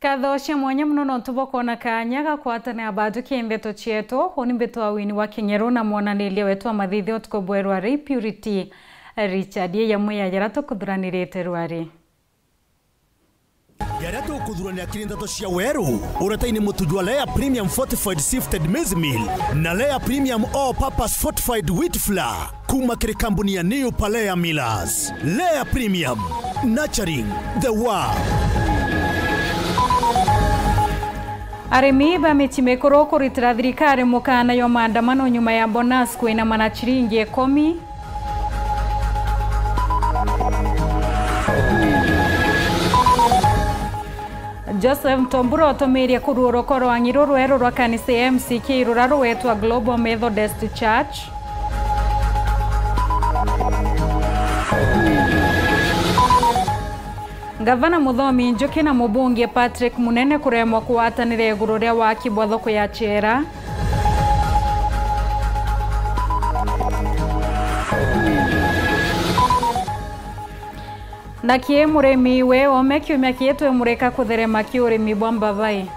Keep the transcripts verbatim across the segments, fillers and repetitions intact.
Nkatho cia mwanya mono nontu bwa kwona kaanya ga kwatana batuki ndeto cietu. Uni mbitwa Wini wa Kinyeru na mwonaniria wetu wa mathithio utuku bwerwa ri Purity Richard. Iya mwiya jaria tukuthuranirite rwari. Jaria tukuthuranira kiri ndeto cia weru, uretaini mutu jwa Lea Premium Fortified Sifted Maize Meal na Lea Premium All Purpose Fortified Wheat Flour. Kuma kiri kambuni ya New Palea Millers. Lea Premium, nurturing the world. Arimi ba miti mikuru kuritira thirikari mukana jwa maandamano nyuma ya bonus kwinama na ciringi ikumi. Joseph Ntombura utumiirie kuruuruka rwa ng'iru rweru rwa kanisa ya M C K rura rwetwa Global Methodist Church. Ngavana Muthomi Njuki na mubunge Patrick Munene kuremwa kugwatanira iguru ria waki bwa thoko ya Chera. Na ki murimi we ome kiumia kii twimurika kutherema ki urimi bwa mbabai.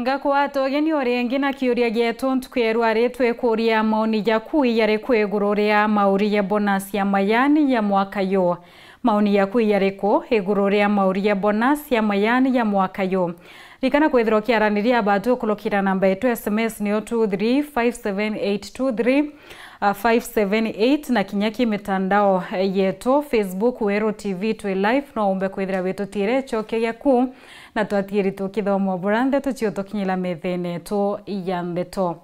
Ngakwata ugeni o ringi na kiuria gietu ntuku ya rwari, twikuria maoni jaku ijariku iguru ria mauri ja bonus ya mayani ya mwaka yu? Maoni jaku ijariku iguru ria mauri ja bonus ya mayani ya mwaka yu? Ririkana kwithirwa ukiaraniria batu ukurukira namba yetu S M S niyo two three five seven eight two three, uh, five seven eight, na kinya ki mitandao yetu, Facebook, Weru T V, twi live, no umbe kwithira witutire icokia giaku. Na twatiiri tukithoma buria ndeto ciutukinyira methene yetu ya ndeto.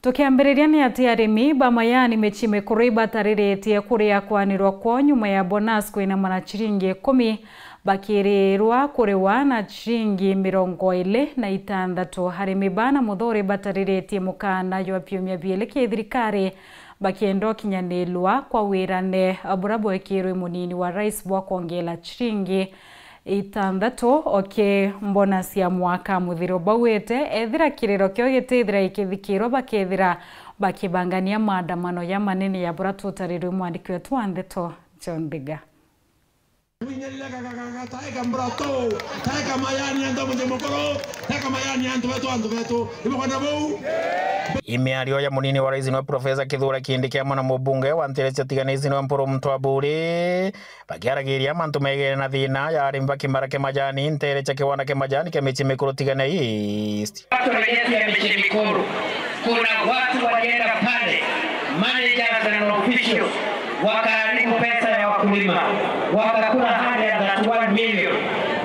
Tukiambiriria, ni ati arimi ba mayani micii mikuru ibatariritie kuria kwanirwa kwao nyuma ya bonus kwinama na ciringi ikumi, bakirirwa kuriwa na ciringi mirongo iri na itantatu. Arimi bana muthuri batariritie mukana jwa biumia biiri ki thirikari, bakienda ukinyanirwa kwa wirane buria bwekirwe munini wa rais bwa kwongela ciringi itantatu oke mbona cia mwaka muthiru. Bauite ethira kiriro kio gitithira gikithikirwa, bakethira bakibangania maandamano ya manene ya bura tutarirwe mwandiki wetu wa ndeto John Biga. Winyelile gagagaga, taeka mbrato, taeka mayani antu muji mukuru, taeka mayani antu betu, antu betu. Ibukwenda buu? Imiario ya munini wa rais niwe Profesa Kithure Kindiki amwe na mubunge wa ntere cia tiganite niwe Mpuru Mutwaburi. Bakiaragiria mantu megene na thina ya arimi ba kimara kia majani ntere cia kiwanda kia majani kia Michi Mikuru Tigania East. Factory yetu ya Michi Mikuru, kuna watu walienda pale, managers and officials, wakaharibu pesa ya wakulima, wakakula hundred and thirty-one million.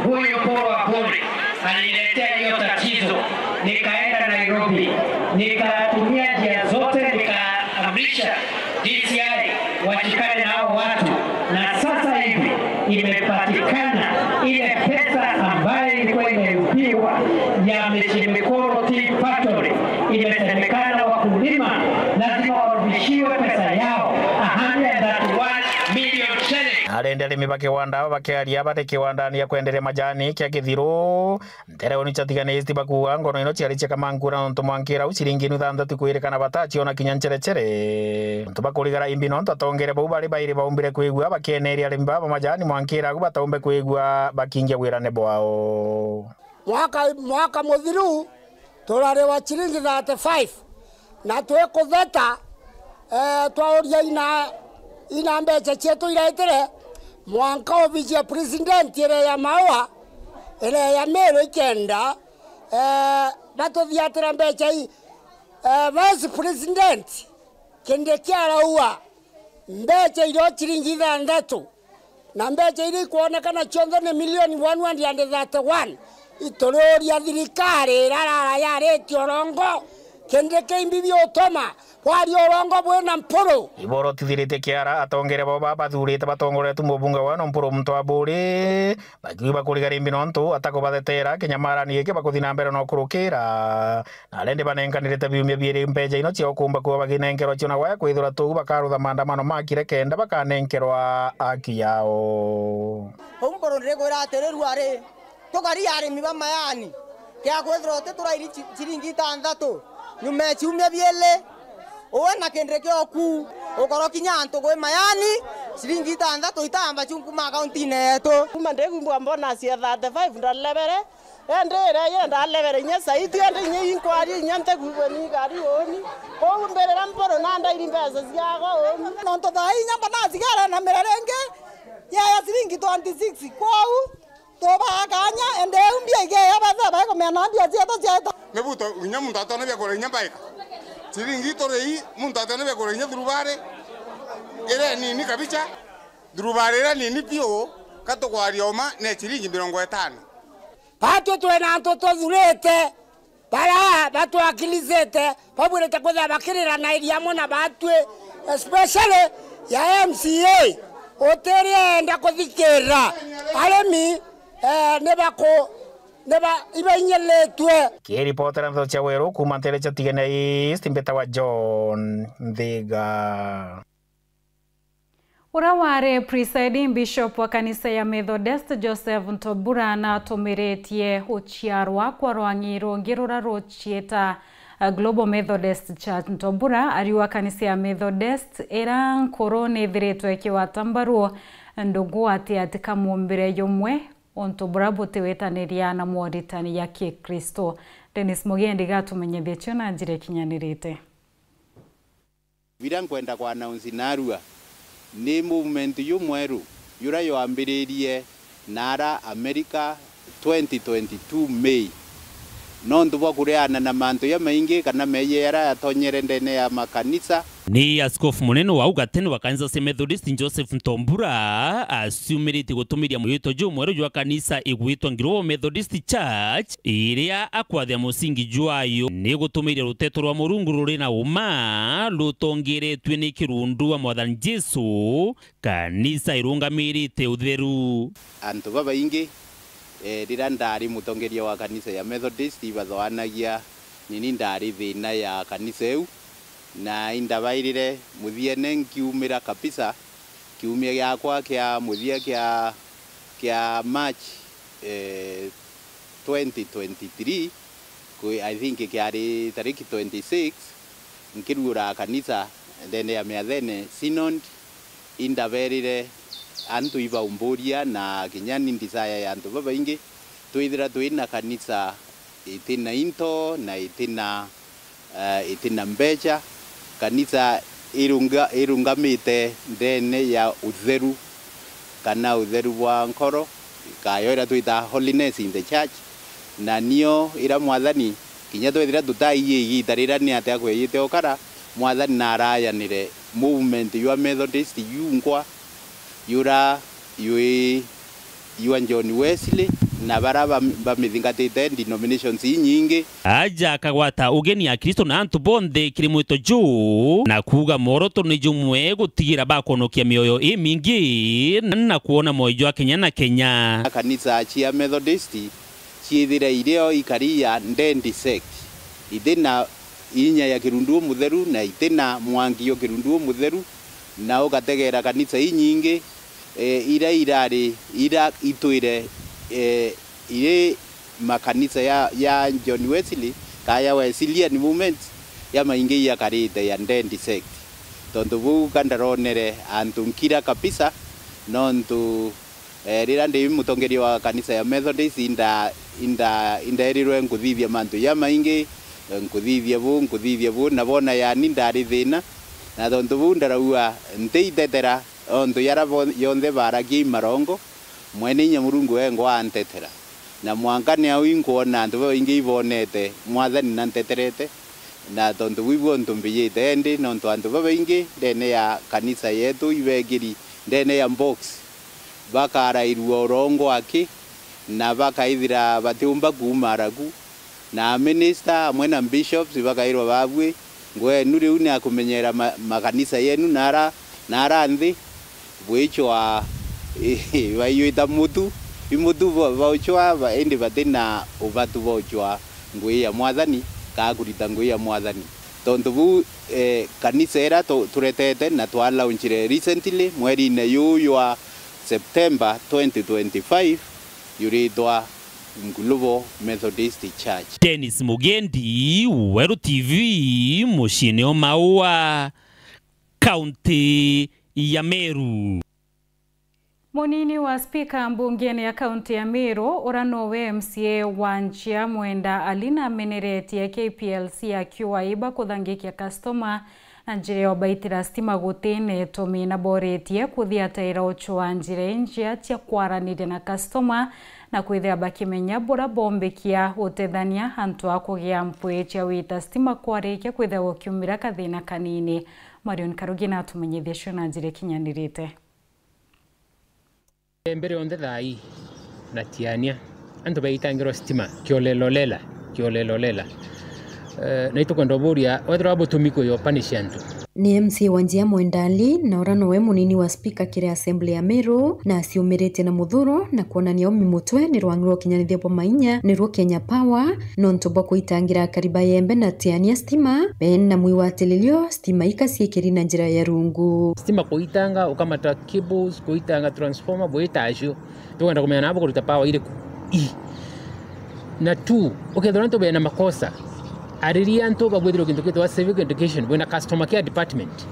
Huyu Paul Aburi aliletea hiyo tatizo, nikaenda Nairobi, nikatumia njia zote, nikaamrisha D C I washikane na hao watu, na sasa hivi imepatikana ile pesa ambayo ilikuwa imeibiwa ya Michi Mikuru Tea Factory. Imesemekana wakulima lazima warudishiwe pesa yao, a hundred and thirty-one million shillings. Arende arimi ba kiwanda aba bakiaria bari kiwandani ya kwenderia majani kia Kithiru, ntereoni cia tiganite bakuuga ngono ino ciari cia kamankura nontu mwankira au ciringi inu ithanthatu kwirikana bataciona kinya ncherechere. Nontu bakurigara imbi nontu atongere bau bari bairi baumbire kwigua bakieneria arimi baba majani mwankira agu bataumbe kwigua bakingia wirane bwao. Mwaka, mwaka muthiru turariwa ciringi thirty-five, na twikutheta, eh, twauria ina, ina mbeca cietu iraitire, mwanka obici ya president ireya maua, ireya Meru ikenda, eh, batuthiatira mbeca ii. Eh, vice president Kindiki araua mbeca irio ciringi ithanthatu, na mbeca iria ikwonekana cionthe ni milioni one hundred and thirty-one. Ituriuria thirikari irarara yaritie urongo, Kindiki imbi biutuma kwaria urongo bwina Mpuru. Iboro tithirite kiara, atongere bo babathurite batongoretwe mubunge wao no Mpuru Mutwaburi, bakiuga bakuriga rimbi nontu atakubathetera kinyamarani giki bakuthi na mbere no kurukira. Na arende banenkanirite biumia biiri mbeca ino cia ukumba kuo baginenkerwa cio na gwaya kwithirwa tuu bakarutha maandamano makire kenda bakanenkerwa haki yao. Uu Mpuru ndirikwira atiri, rua ri, Tukari arimi ba mayani, kia kwithirwa uti turairi chi-, chiringi itanthatu, nyuma ya ciumia biili, uwe na kindire kioku, ukorwo kinya antu gwi mayani, chiringi itanthatu itamba ciu kuma akauntiine yetu. Kuma ndigumbwa bonus ya thirty-five ndalebere, indi iria iyo ndalebere inya saiti, indi inya inkwaria inya ntegugwe ni ngari uuni. Kwou mbirira mpuru na ndairi mbeca ciakwa uuni. Nontu thaa inya mbona cigere na mirere ingi ya, ya ciringi twenty-six. Kwou tubaa kanya, ende eu mbia igeya bethe baikumenya na mbia cietu cieta. Ni buto inya muntu atone bia kura inya mbaika. Ciringi ituri ii, muntu atone bia kura inya thurubari. Iria nini kabicha. Thurubari iria nini biu, ka tukwaria uma, ni ciringi mirongo itano. Batwi twina antu tuthurite, bara batwakilisite, babwirite kwithira bakiriranairi amwe na batwi, especially ya M C A, utirienda kuthikirira arimi, eh, ni baku-, ni ba-, ibainyilitwe. Kiripotera ndeto cia Weru kuuma ntere cia Tigania East, mbitawa John Nthiga. Uria wari presiding bishop wa kanisa ya Methodist, Joseph Ntobura, natumiritie uciarwa kwa rwang'i rungi rura ruciita, eh, Global Methodist Church. Ntobura ariuga kanisa ya Methodist ira nkuru nithiritwe ikigwata mbaru ndungu ati ati ka mumbire jumwe, untu bura butiwitaniria na moritani ya Kikristo. Dennis Mugendi gatumenyithie cio na njira ikinyanirite. Biria nkwenda kwa announce narua, ni movement jumweru jura jwambiririe naara America twenty twenty-two May. Nontu bwa kureana na mantu jamaingi kana meeyia jaria jatonyere ndene ya makanisa. Ni askofu munene wa au gatene wa kanisa cia Methodist, Joseph Ntombura, aciumiritie gutumiria mwito jumweru jwa kanisa igwitwa Global Methodist Church, iria akwathia musingi jwayo ni gutumiria ruteto rwa Murungu ruri na uma, rutongeretue ni kirundu wa Mwathani Jesu, kanisa irungamirite utheru. Antu babaingi, eh, riria ndari mutongeria wa kanisa ya Methodist, ibathoanagia nini ndari thina ya kanisa iu, na indabairire muthiene nkiumira kabisa. Kiumia giakwa kia muthia kia, kia March, eh, twenty twenty-three, kwi, I think kiari tariki twenty-six, nkiruura kanisa ndene ya Miathene Synod, indaberire antu ibaumburia na kinya ni desire ya antu babaingi, twithira twina kanisa itina into na itina, eh, itina mbecha. Kanisa irunga-, irungamite ndene ya utheru, kana utheru bwa nkoro, kayo iria twitaga holiness in the church. Na nio iria Mwathani, kinya twethira tutaii igita riria ni atia kweyite ukara, Mwathani narayanire movement jwa Methodist junkwa, jura jwi jwa John Wesley na bara bam-, bamithingatite denominations inyingi. Aja akagwata ugeni Akristo na antu bonthe kiri mwito juu, na kuuga mworoto ni jumwe gutigira bakwonokia mioyo imingi na kwona mwoyo jwa kenya na kenya. Kanisa cia Methodist ciithira irio ikari ya dead sect, itina inya ya kirundu umutheru na itina mwanki o kirundu umutheru, na ugategera kanisa inyingi, eh, ira irari, ira itwire, eh, iri makanisa ya, ya John Wesley, ka ya Wesleyan movement, ya maingi yakarite ya dead sect. Tontu buu ka ndaronere antu nkira kabisa, nontu, eh, riria ndi mutongeria wa kanisa ya Methodist, inda, inda, inderirwe nkuthithia mantu jamaingi, nkuthithia buu, nkuthithia buu, na bona yani ndari thina, na tontu buu ndaraua ntiitetera. Ontu jaria bo-, jonthe baaragia i marongo, Mwene Inya Murungu wengwa antetera. Na mwanka ni au inkwona antu babaingi ibonete Mwathani na nteterete, na tontu buu ibu ontu mbijite, endi nontu antu babaingi ndene ya kanisa yetu ibekiri ndene ya box, bakarairua urongo aki, na bakaithira batiumba kuuma araku. Na minister amwe na bishops bakairwa babui, ngwenu riu ni akumenyera ma-, makanisa yenu nara, nara nthi, bwichwa, baiyuita mutu, i mutu ba-, bauchwa, ba-, indi bati na ubatu bauchwa ngui ya Mwathani, kaa kurita ngui ya Mwathani. Tontu buu, eh, kanisa ira tu-, turetete na twalaunchire recently, mwerine juu jwa September twenty twenty-five, yuritwa Global Methodist Church. Dennis Mugendi, Weru T V, muciini o Maua, kaunti ya Meru. Munini wa spika mbungene ya kaunti ya Meru, ura nowe M C A wa Njia Mwenda Ali, nameneretie K P L C akiuga iba kuthangikia customer na njira ya ubaitira stima guti na itumi, na boretie kuthiataira ucua njira injia cia kwaraniria na customer na kwithira bakimenya bura bombikia utethania antu a kugia mpwi cia wita stima kwarikia kwithira gukiumira kathina kanini. Marion Karugi natumenyithie cio na njira ikinyanirite. Mbere yonthe thaa ii na Tiania, antu baitangirwa stima kioleleolela, kioleleolela. Eh, na itukwenda uburia, wethirwa butumi kuyo punish antu. Ni M C A wa Njia Mwenda Ali, na ura nowe munini wa spika kiri assembly ya Meru, na aciumiritie na muthuro na kwonania umi mutwe ni rwang'i rwa ukinyanithia bwa mainya, niruo Kenya Power, nontu bwa kuitangira akari ba Yembe na Tiania stima, bena mwigwatiririo stima ikaciikiri na njira ya rungu. Stima kuitanga, ukamata cables, kuitanga transformer, bwita acio. Tukwenda kumenya nabo kuruta power iriku. I. Na two, ukethirwa antu bena makosa, ariria antu bagwithirwa kintu gitwa civic education, bwina customer care department.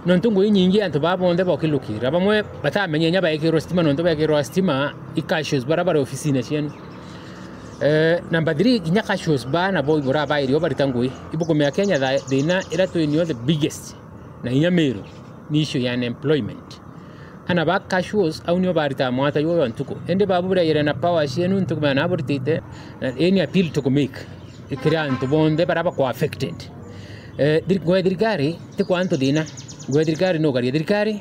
Nontu ngui nyingi antu baa bonthe bokilukira, bamwe batamenya inya baikirwa stima, nontu baikirwa stima i cashiers bara bari ofisine cienu. Eh, number three, kinya cashiers baa nabo ibura bairi o barita ngui. Ibukumea Kenya tha-, thina ira twinio the biggest, na inya Meru, ni issue ya unemployment. Ana ba cashiers, au nio baritaga mwata juu jwa ntuku. Indi babu buraire na power cienu, ntuku mena buritite, na any appeal tukumake kiri antu bonthe bara bakwa affected. Eh, thir-, ngwe thirikari, ti kwa antu thina. Ngwe thirikari no garia thirikari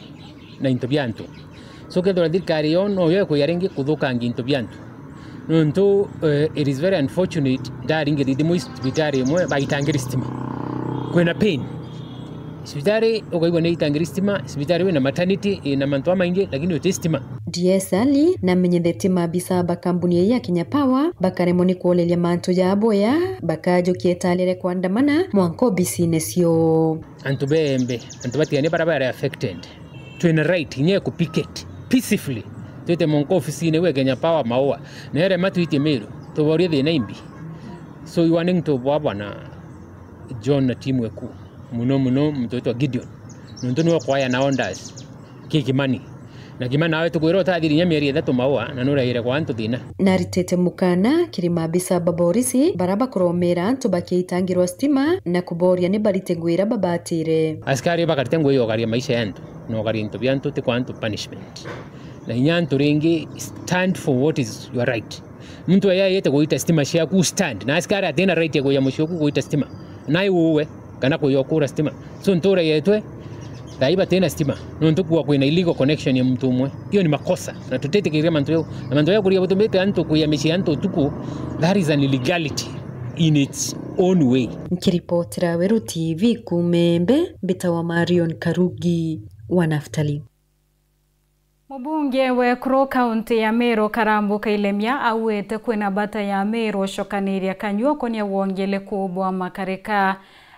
na into bia antu. So, kethirwa thirikari yo noyo ikuya ringi kuthukangia into bia antu. Nontu, eh, it is very unfortunate, ndaringiri thimu i cibitari imwe baitangiri stima. Kwina pain. Cibitari ukaigua ni itangiri stima, cibitari wina maternity, ina mantu amaingi, lakini uti stima. D S Ali namenyethetie maabisa ba kambuni ii ya Kenya Power bakaremwa ni kuoleria mantu ja boya, bakajukia italire kuandamana mwanka obisine cio. Antu bembe, antu batiani bara bari affected. Twina right inya ya ku picket peacefully. Twite mwanka ofisine gwe Kenya Power Maua. Na erema twitie Meru, tuborie thina imbi. So, you warning to bwa bwana John na timu eku. Muno muno muntu witwa Gideon. Nontu niwe kwaya na orders. Ki Kimani. Na Kimani nawe tukwira utathiri inya mieri ithatu Maua na nuraire kwa antu thina. Naritite mukana kiri maabisa ba borisi bara bakuromera antu bakiitangirwa stima na kuboria ni barite ngui ira babatire. Askari bakarite ngui ya ugaria maisha ya antu, na ugaria into bia antu, ti kwa antu punishment. Na inya antu ringi, stand for what is your right. Muntu aya ayete kuita stima ciaku, stand. Na askari atina right ya kuya mucii oku kuita stima. Nae uwe, kana kuya ukura stima. So, ntura yetwe, thai batina stima. Nontu kuwa kwina illegal connection ya muntu umwe. Iyo ni makosa. Na tutitikiria mantu yau. Na mantu yau kuria butumite antu kuya micii ya antu utuku, that is an illegality in its own way. Nkiripotera Weru T V kuuma Embe, mbitawa Marion Karugi wa Naftali. Mubunge wa ekuru kaunti ya Meru Karambu Kailemia augite kwina bata ya Meru ucokaniria kanyua ukonia wongeleku bwa makarika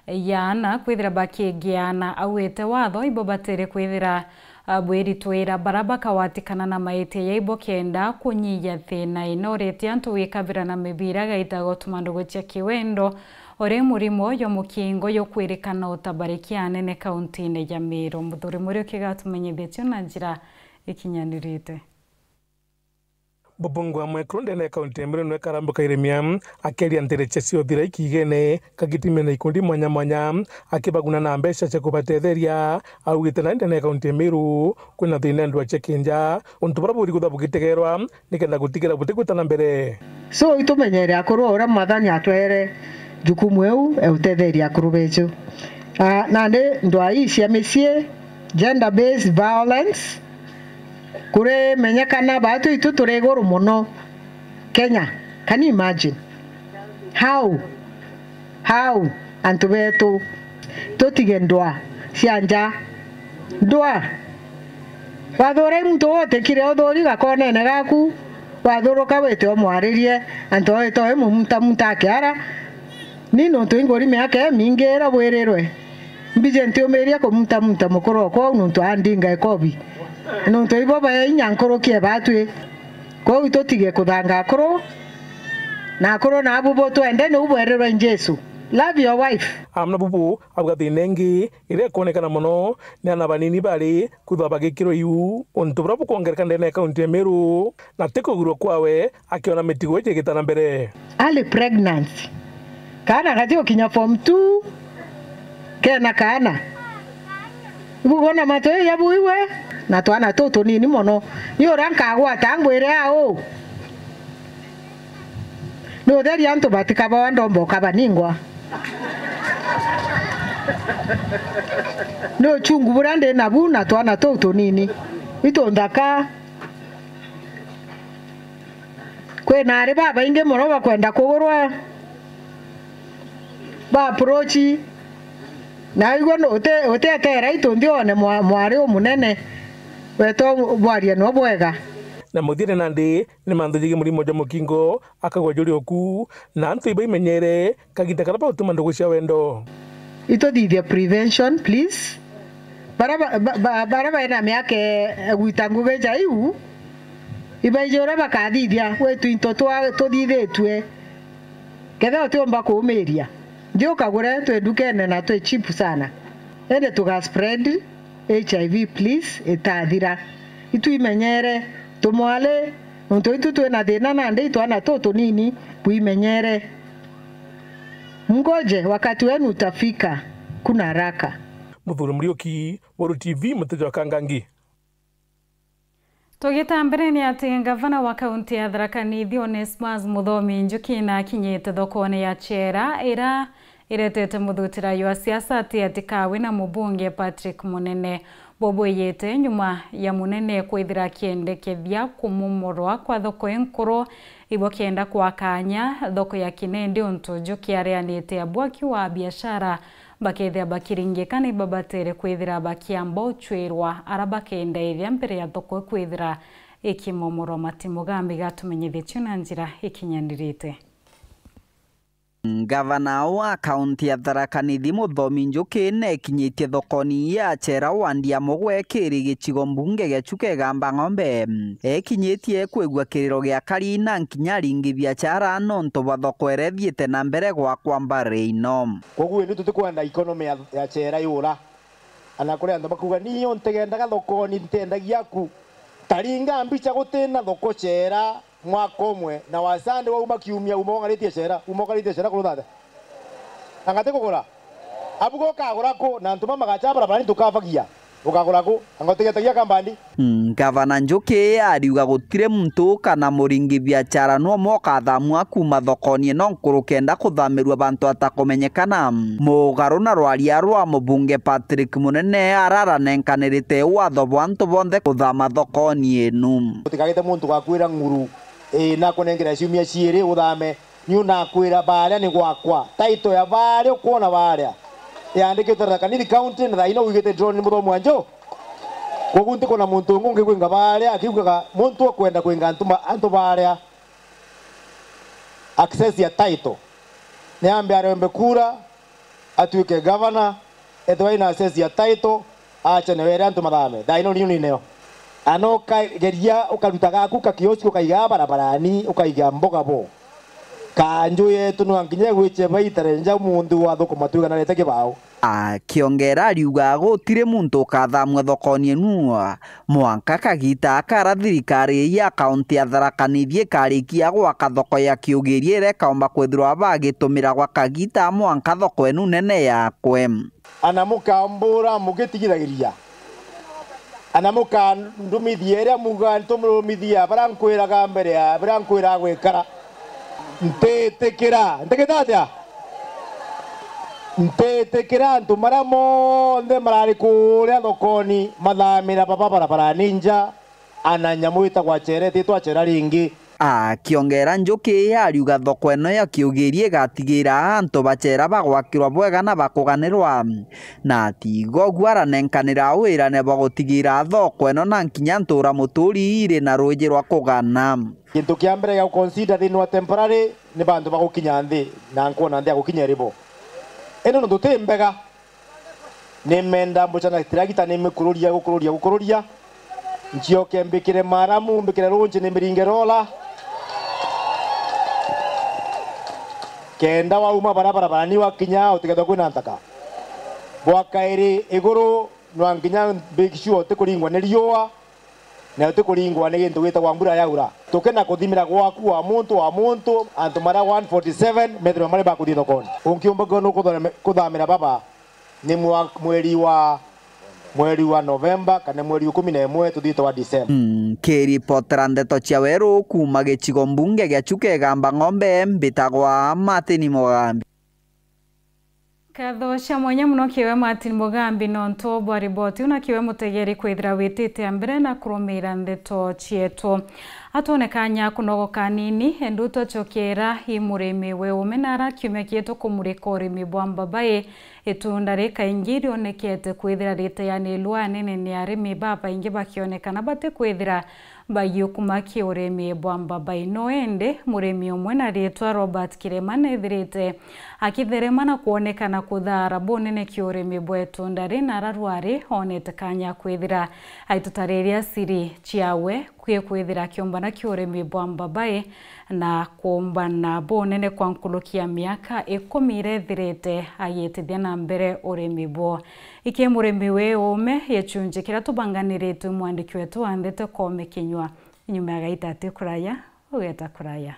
ya ana kwithira bakigiana. Augite watho ibo batiri kwithira, ah, bwiritwira bara bakawatikana na maitia ya ibo kenda kunyiyia thina ino. Uriti antu gwikabira na mibira gaitaga utuma ndugu cia kiwendo uri murimo jwa mukingo jukwirikana utabarikia anene kauntine ya Meru. Muthuri Muriuki gatumenyithitio na njira ikinyanirite. Mubunge wa mwekuru ndene ya kaunti ya Meru nwe Karambu Kairimia, akeria ntere cia cia uthira ikigene, kagitimia na ikundi mwanya mwanya, akibaguna na mbeca cia kubatetheria. Augite na ndene ya kaunti ya Meru kwina thina ndwa cia kinja, untu buria buri kutha bugitegerwa nikenda gutigira butigwita na mbere. So, itumenyere akuru o uria Mwathani atwere jukumu iu e utetheria akuru beju. Ah, nandi ndwaa ii cia micii, gender based violence, kurimenyekana baatu itu turi iguru mono Kenya. Can you imagine? How? How? Antu betu, tutige ndwaa cia nja. Ndwaa. Wathura i muntu utikire uthuri gakonene gaku, wathuruka wite umwaririe, antu oite ui mumutamuta akiara. Ni nontu inguri miaka imingi ira bwirirwe, mbije ntiumiria kumutamuta mukuru okwa uu nontu andinga ikobi. Nontu ibo baya inya nkuruki e baatwi. Kwou tutige kuthanga akuru, Na akuru na abubu twende niu bwerirwe ni Jesu. Love your wife. Amwe na bubu, auga thina ingi iria ikwonekana mono ni ana banini bari kwithwa bagikirwa iu, untu buria bukwongereka ndene ya kaunti ya Meru, na ti kugurwa kwawe akiona mitugo iji igita na mbere. Early pregnancy. Kaana gati gukinya form two, kena kaana. Ibu bona matu ya buiwe, na twana tu tunini mono. Ni uria nkagwata ngwire au. Ni utheria antu batikabawa ndomba ukaba ningwa. Ni uchungu buria ndi nabu na twana tuu tunini. Itu nthaka. Kwina ari babaingi mono bakwenda kugurwa, ba approach. Na igwe nu-, uti-, utieteera itu nthi one mwa-, mwari umunene. Wetwa bwaria no bwega. Na muthiene nandi ni mantu jigi murimo jwa mukingo akagwa juri oku, na antu ibaimenyere kagita karia bautuma ndugu cia wendo. Ituthithie prevention, please. Bara ba-, ba-, ba-, bara baina miaka egwita ngugi ja iu, ibaiji uria bakathithia gwitu into twa-, tuthithitue. Kethira utiumba kuumiria, thi ukagure twi ndukene na twi cheap sana. Indi tuga spread H I V, please, itathira. Itu imenyere, tumwali, nontu itu twina thina nandi itwana tuu tunini, bwimenyere. Mngoje, wakati wenu utafika, kuna haraka. Muthuri Muriuki, Weru T V, Muteja wa Kangangi. Tugita mbere ni ati ngavana wa kaunti ya Tharaka Nithi Onesmus Muthomi Njuki na akinyite thokone ya Chera ira iretete muthutira jwa siasa ati atikawe na mubunge Patrick Munene. Bubwijite nyuma ya Munene kwithira akiendekethia kumomorwa kwa thoko inkuru, ibo kienda kwa kanya thoko ya Kinendi untu Njuki areanite abwaki wa biashara bakethira bakiringika ni babatere kwithira bakiamba uchwirwa ara bakendaithia mbere ya thoko kwithira ikimomorwa. Mati Mugambi gatumenyithie cio na njira ikinyanirite. Ngavana wa kaunti ya Tharaka Nithi Muthomi Njuki nekinyitie thokoni ya Chera wandi ya Mugwe kiri gicigo mbunge gia Chuka Igamba Ng'ombe. Ekinyitie kwigua kiriro gia kari na nkinya aringi biachara nontu bwa thoko iria ithiite na mbere gwakwa mbari ino. Koguo ni tutikwenda economy ya, ya Chera yura. Ana kuri antu bakuga, "Ni yo ntegendaga thokoni, ntendagia aku." Taringa mbicha gutina thoko Chera mwaka umwe, na wa Sunday wauma kiumia, uma ung'aritie Chera, uma ung'aritie Chera kurutha atia? Anga ti kugura? Abuga ukagura ku, na antu bamagacha barabara ni tukabagia. Ukagura ku? Anga utigetagia kambandi? Ngavana Njuki ariuga gutiri muntu kana muringi biachara nu umwe ukathamua kuuma thokoni ino nkuru kenda kuthamirua bantu atakumenyekana. Mugaru na rwaria rwa mubunge Patrick Munene araranenkanirite watho bwa antu bonthe kuthama thokoni inu. Utikagite muntu gakwira ng'uru, ii, nakunengera ciumia ciiri uthame. Niu nakwira baria ni gwakwa. Title ya baria ukwona baria yandikitwe Tharaka Nithi County, na thaino wigite drone ni Muthomi wa Njo. Koguo ntikona muntu ungi ungikwinga baria akiugaga muntu ukwenda kwinga antu ma-, antu baria access ya title. Ni ambe arombe kura, atuike governor, ethirwa ina access ya title, ache na were antu mathame. Thaino niu ni neo. Ana ukageria ukaruta gaku ka kioski ukaiga barabarani, ukaiga mboga bo. Kanju yetu no nginya igwiche baitare nja umunthi wathukuma twigananite kibao. Akiongera ariuga gutiri muntu ukathamua thokoni inu mwanka kagita akara thirikari ya kaunti ya Tharaka Nithi ikarikia gwaka thoko ya Kiugiri iria ikaumba kwithirwa bagitumira gwa kagita mwanka thoko inu nene yakwe. Ana mukambura mugitigithagiria. Ana mukandumithia iria muga ntumurumithia, baria nkwiraga mbere ya, baria nkwiraga gwikara. Ntitikira, ntikita atia? Ntitikira antu maria monthe marari kuria thokoni mathamira baba barabarani nja, ana nyamu itagwa Chera ititwa Chera ringi. Akiongera Njuki ariuga thoko ino ya Kiugiri igatigira antu ba Chera bagwakirwa bwega na bakuganirwa, na tiga uguo aranenkanira wirane bwa gutigira thoko ino na nkinya ntura muturi iri na ruiji rwa kugana. Gintu kia mbere gia guconsider thiini wa temporary ni bantu bagukinya nthi, na nkwona nthi ya gukinya iri bo. Ino nontu ti mbega, nimenda mbucha na tirakita nimikururia, gukururia, gukururia. Ncioke mbikire maramu, mbikire runji, nimiringe rola. Kenda wauma bara barabarani wakinya utikethwa kwina ntaka. Bwa kairi iguru nwa nginya make sure utikuringwa ni riua, na utikuringwa ni gintu gitagwa mbura yaura. Tukena kuthimira gwaku wa muntu wa muntu, antu maria one forty seven methirwa mari bakuthii thokoni. Ungiumba kwona nukuthame-, kuthamira baba, ni mwa-, mweri wa, mweri wa Novemba kana mweri ikumi na imwe tuthii twa December. Nkiripotera ndeto cia weru kuuma gicigo mbunge gia Chuka Igamba Ng'ombe, mbitagwa Martin Mugambi. Nkatho cia mwanya mono kiwe Martin Mugambi nontu bwa riboti una kiwe mutegeri kwithira witite a mbere na kurumira ndeto cietu. Atwone kanya kunogoka anini, endu twacokera i murimi we ume nara kiumia kietu kumurika urimi bwa mbabai. Itunda ri kaingi rionekete kwithira riteanirwe anene ni arimi babaingi bakionekana batikwithira bagiukuma ki urimi bwa mbabai. No indi, murimi umwe na riitwa Robert Kirema nethirite akitherema na kwonekana kuthaara bunene ki urimi bwa itunda ri, na ara rwari onete kanya kwithira aitutariria siri ciawe kwi kwithira akiumbana ki urimi bwa mbabai na kuumbana bunene kwa nkuruki ya miaka ikumi iria ithirite agiitithia na mbere urimi bwo. Iki murimi wi ume, gicunji kiria tubanganiritwe mwandiki wetu wa ndeto Koome Kinyua. Nyuma ya gaita ti kuraya, ugeta kuraya.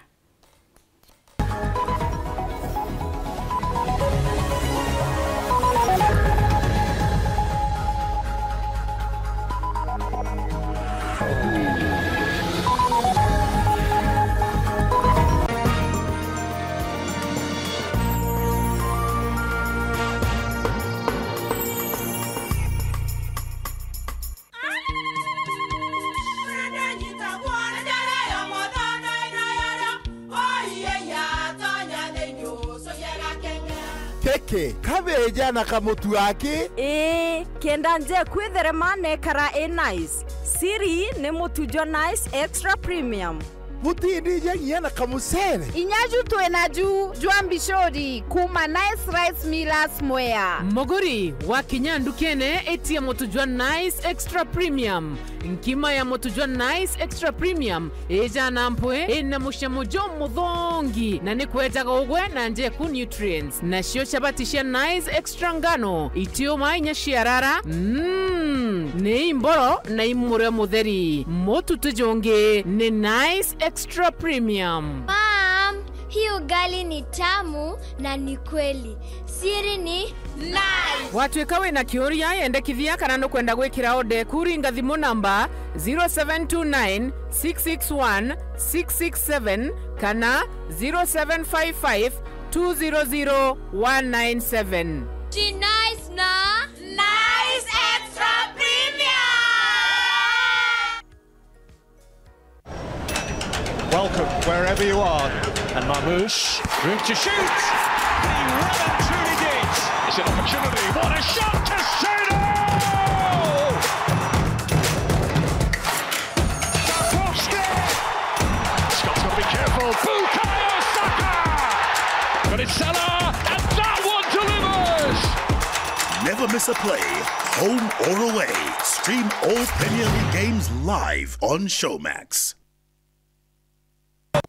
Keke, kabeja na kamutu aki? Ii, kenda nje kwitherema nekara i nice. Siri ni mutu jwa Nice Extra Premium. Butindija nginya na kamucere. Inya ju twina ju jwa mbicuri kuma Nice Rice Millers Mwea. Muguri, wakinya ndukene, itia mutu jwa Nice Extra Premium. Nkima ya mutu jwa Nice Extra Premium ijana mpwi, ina mucamo jumuthongi, na ni kwejaga ugwe na njeku nutrients. Nacio chabati cia Nice Extra ngano, itiuma inya ciarara, mm, ni imboro na imurio mutheri. Mutu ti jungi, ni Nice Extra Premium. Mom, hii ugali ni tamu na ni kweli. Siri ni Nice. Watwika wina kiuria, yendekithia kana nukwenda gwikira order, kuringa thimu namba zero seven two nine, six six one, six six seven kana zero seven five five, two zero zero, one nine seven. Ji Nice na Nice Extra Premium. Welcome, wherever you are. And Marmoush, room to shoot! He well and truly did! It's an opportunity. What a shot, Caicedo! Tarkowski! Scott's got to be careful. Bukayo Saka! But it's Salah, and that one delivers! Never miss a play, home or away. Stream all Premier League games live on Showmax.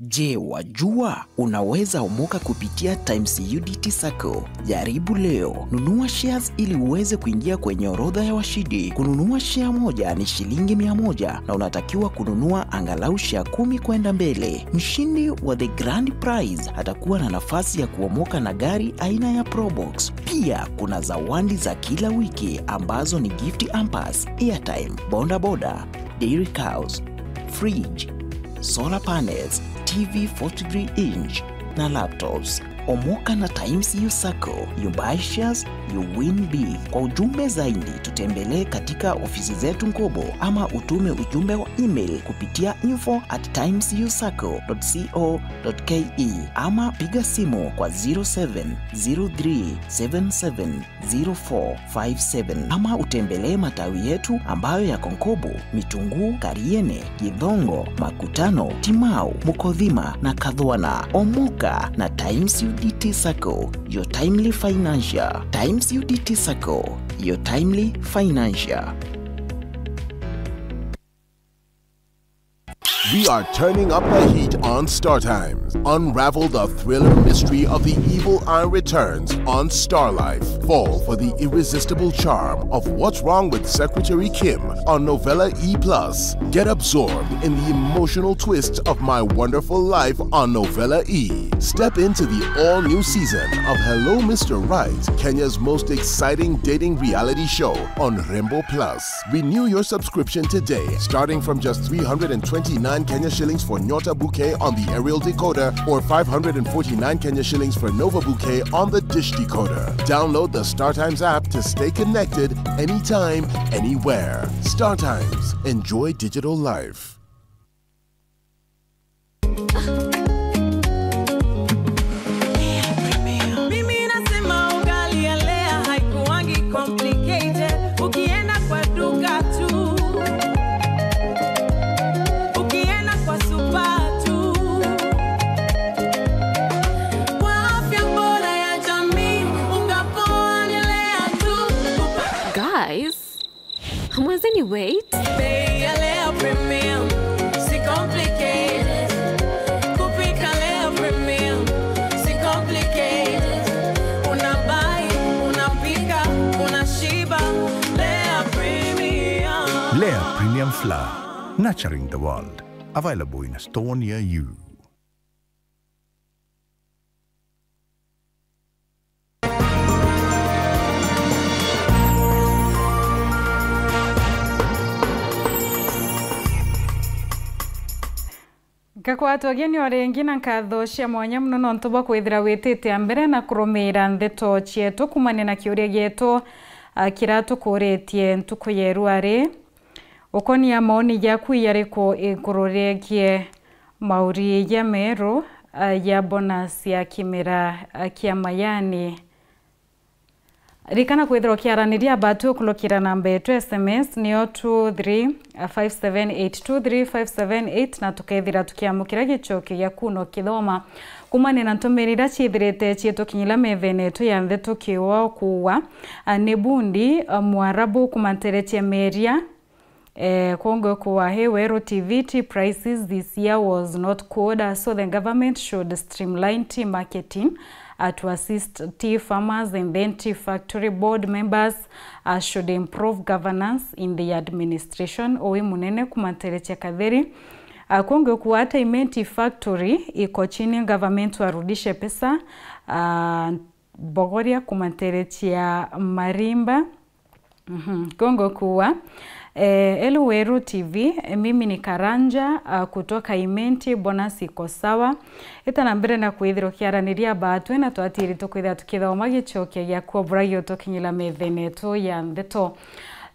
Je, wajua unaweza omoka kupitia Times U D T Sacco? Jaribu leo. Nunua shares ili uweze kuingia kwenye orodha ya washindi. Kununua share moja ni shilingi mia moja na unatakiwa kununua angalau share kumi kwenda mbele. Mshindi wa the grand prize atakuwa na nafasi ya kuomoka na gari aina ya Probox. Pia kuna zawadi za kila wiki ambazo ni gift hampers, airtime, boda boda, dairy cows, fridge, solar panels, T V forty-three inch na laptops. Omoka na Times U Sacco, you buy shares, you win big. Kwa ujumbe zaidi, tutembelee katika ofisi zetu Nkobo ama utume ujumbe wa email kupitia info at times u sacco dot co dot ke ama piga simu kwa zero seven zero three seven seven zero four five seven, ama utembelee matawi yetu ambayo yako Nkobo, Mitunguu, Kariene, Githongo, Makutano, Timau, Mukothima na Kathwana. Omoka na Times U D T Sacco, your timely financial. Times U D T Sacco, your timely financial. We are turning up the heat on Star Times. Unravel the thriller mystery of the evil eye returns on Star Life. Fall for the irresistible charm of What's Wrong with Secretary Kim on Novella E plus. Get absorbed in the emotional twists of My Wonderful Life on Novella E. Step into the all-new season of Hello Mister Right, Kenya's most exciting dating reality show on Rembo Plus. Renew your subscription today, starting from just three hundred and twenty-nine Kenya shillings for Nyota Bouquet on the aerial decoder or five hundred and forty-nine Kenya shillings for Nova Bouquet on the dish decoder. Download the StarTimes app to stay connected anytime, anywhere. StarTimes. Enjoy digital life. Mimi nasema ugali ya Lea haikuwangi complicated. Ukienda kwa duka tu, ukienda kwa supa tu, kwa afya bora ya jamii, unga poa ni Lea tu. Guys, Mwenzeni, wait. Bei ya Lea Premium, si complicated. Kupika Lea Premium, si complicated. Una buy, unapika, unashiba. Lea Premium. Lea Premium Flour, nurturing the world. Available in a store near you. Ngakwatwa geni o ringi na nkatho cia mwanya mono nontu bwa kwithira witite a mbere na kurumiira ndeto cietu kuumania na kiuria gietu, a, kiria tukuritie ntuku ya irua ri. Ukonia maoni jaku jariku iguru riegie mauri jameru, a, ja bonus ya kimera, a, kia mayani? Ririkana kwithirwa ukiaraniria batu ukurukira namba yetu ya S M S niyo two three five seven eight, two three five seven eight, na tukethira tukiamukira gicokio giaku na ukithoma kuumania na ntumiri iria ciithirite ciitukinyira methene yetu ya nthi tukiwa kuua. A, ni bundi, a, Mwarabu kumanteretia meria. Eh, kwongo kuwa, hey, Weru T V, tea prices this year was not good, uh, so the government should streamline tea marketing, uh, to assist tea farmers, and then tea factory board members, uh, should improve governance in the administration. Owi munene kumanteretia katheri. Uh, kwongo kuwa, hata ime tea factory iko chini, government warudishe pesa, uh, Bogoria kumanteretia marimba. Mhm. Kongo kuwa, eh, Elu Weru T V, eh, mimi ni Karanja, ah, kutoka Imenti, bonus iko sawa. Ita na mbere na kwithirwa kiaraniria batwe na twatiri tukwithira tukithoma gicokia gia kuobura giotukinyira methene yetu ya ndeto.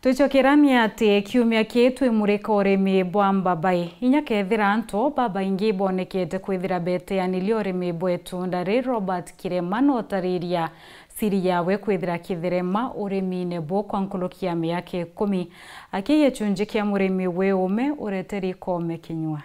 Twicokirania ati kiumia kii twimurika urimi bwa mbabai. Inya kethira antu babaingi bonekete kwithira beteaniria urimi bwa itunda ri, Robert Kirema notariria siri yawe kwithira akitherema urimiine buu kwa nkuruki ya miaka ikumi. Aki gicunji kia murimi wi ume ureteri koome kinyua.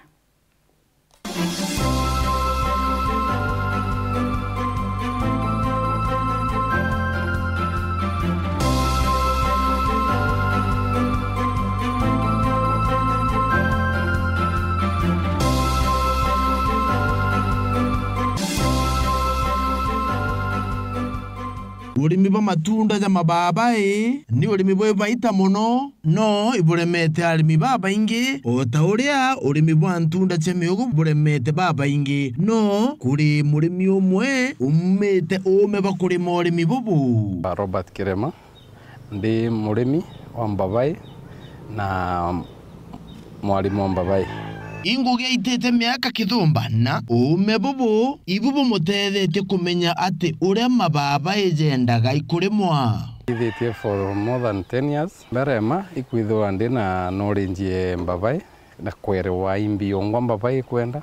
Urimi bwa matunda ja mababai ni urimi bwi baita mono, no iburemete arimi babaingi, o ta uria urimi bwa ntunda cia miugu buremete babaingi. No kuri murimi umwe umite uume bwa kurima urimi bubu. Robert Kirema, ndi murimi wa mbabai na mwarimu wa mbabai. Ingugi aitite miaka kithumba na uume bubu ibu bumutethetie kumenya ati uria mababai jendaga ikurimwa. Ithitie for more than ten years. Mbere ma ikwithirwa ndi na knowledge ya mbabai na kwerewa imbi yongwa mbabai ikwenda,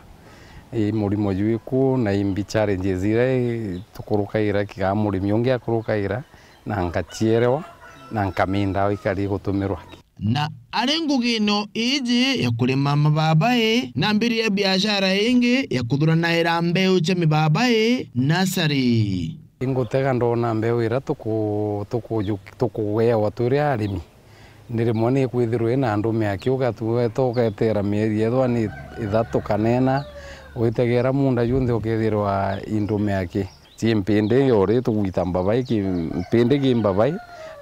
i murimo jwiku na imbi challenges iria i-, tukurukagira kigaa murimi ungi akurukagira, na ngachierewa na nkaminda ikari gutumirwa. Na ari ngugine iji ya kurima mababai, nambirie biashara ingi ya kuthuranaira mbeu cia mibabai, nasari. Ingutega ndona mbeu iria tuku-, tukuju-, tukugeewa turi arimi. Ndi rimwe ni ikwithirwa ina ndume aki, ugatweta ugeteera mieri ethwa ni ithatu kana ina, witegera muunda junthe ukethirwa i ndume aki. Ci mpindi ori tugwita mbabai, ki mpindi ki mbabai,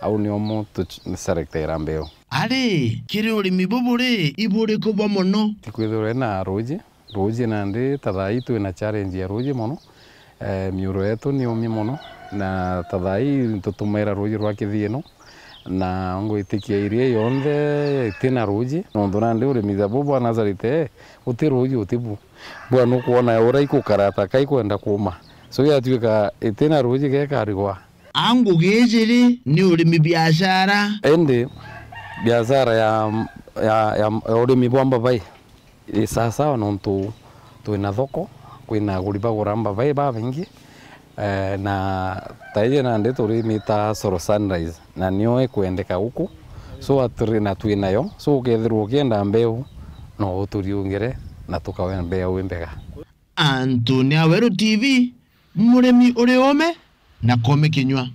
au niomo tuselectera mbeu. Ari, kiri urimi bubu ri, iburiku bwa mono? Ti kwithirwa ina ruuji, ruuji nandi ta thaa ii twina challenge ya ruuji mono. Eh, miuro yetu ni umi mono, na ta thaa ii ntutumaira ruuji rwa kithiino, na ngwitikia iria yonthe itina ruuji, nontu nandi urimi tha buu bwa nursery te, uti ruuji uti bu. Bwa nukwona uria ikukarata ka ikwenda kuuma. So yatuika itina ruuji gekarigwa. A ngugi iji ri, ni urimi biashara? Indi biashara ya, ya, ya, ya urimi bwa mbabai i sawasawa nontu twina thoko, kwina aguri bagura mbabai babaingi, eh, na taiji nandi turimita Solo Sunrise, na nio ikwendeka guku. So aturi na twinayo, so ukethirwa ukienda mbeu, no uturiungire na tukawe mbeu imbega. Antu ni Aweru T V, murimi uri ome na kome kinyua.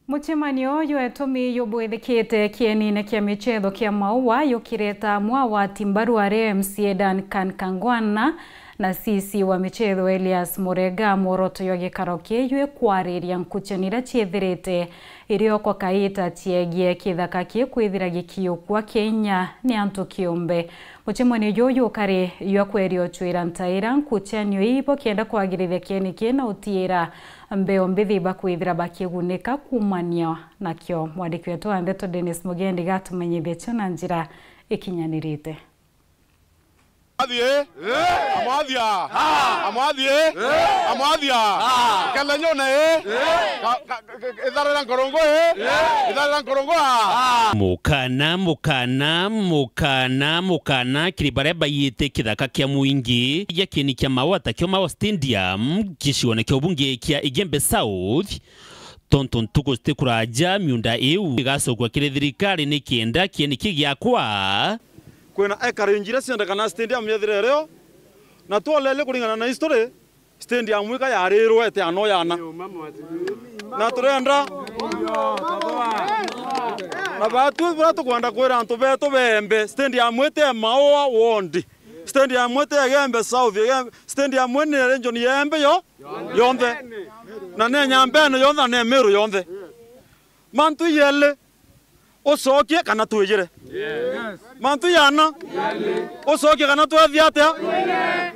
Mucemanio jwa itumi jubwithikite kienine kia michetho kia Maua jukireta amwe agwati mbaru aria M C A Duncan Kangwana na C C wa michetho Elias Murega. Mworoto jwa gikaro kiu jwi kwariria nkuchani iria ciithirite iriokwa kaita ciegie kithaka kiu kwithira gikiukua kinya ni antu kiumbe. Mucemanio juju ukari jwa kweria ucwira ntaira nkuchanio ii bukienda kwagirithia kieni kii na utiira mbeu mbithi bakwithira bakigunika kuumania nakio. Mwandiki wetu wa ndeto Dennis Mugendi gatumenyithia cio na njira ikinyanirite. Amathie? Amathia? Amathie? Amathia? Kelenyone? Ka-, ka-, Itharira nkorongo, eh? Itharira nkorongo, ah. Mukana, mukana, mukana, mukana, kiri baria baiyite kithaka kia mwingi, ja kieni kia Maua takio Maua Stadium, gicione kia ubunge kia Igembe South, tontu ntuku citikuraja miunda iu igacokua kiri thirikari ni kienda kieni kigiakwa. Kwina acreage iria ciendekana stadium yethire irio, na twolele kuringana na history, stadium ika yarirwe ite ano yana. Na turenda, na batu bura tukwenda kwira antu betu beembe, stadium ite Maua ward, stadium ite Igembe South, Igembe, stadium ni region yeembe yo, yonthe. Na ne Nyambene yonthe, na ne Meru yonthe. Mantu yele, ucokie kana twijire. Mantu yana, ucokie kana twethia atia?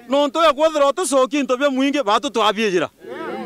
Nontu ya kwethira utucokie into bia mwingi, batu twabiijira.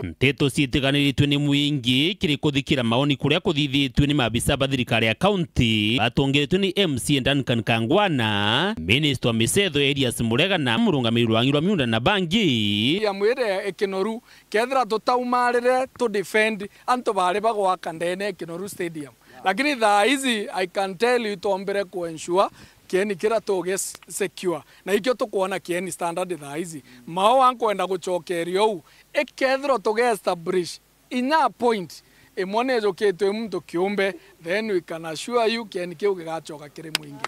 Nteto ciitikaniritue ni mwingi kiri kuthikira maoni kuria kuthithitue ni maabisa ba thirikari ya kaunti, batongeretue ni M C A Duncan Kangwana, minista wa micetho Elias Murega na murungamiri rwa ang'i rwa miunda na bangi. Ya mwire ikinoru, kethira tutaumarire tu defend antu bari bagwaka ndene ikinoru stadium. Lakini thaa hizi, I can tell you, itombere ku ensure kieni kiria tugi s-, secure. Na ikio tukwona kieni standard thaa hizi. Maua nkwenda gucokeria uu, ikethirwa tuge establish inya point imwe ni ijukitwe i muntu kiumbe, then we can assure you kieni kiu gigacoka kiri mwingi.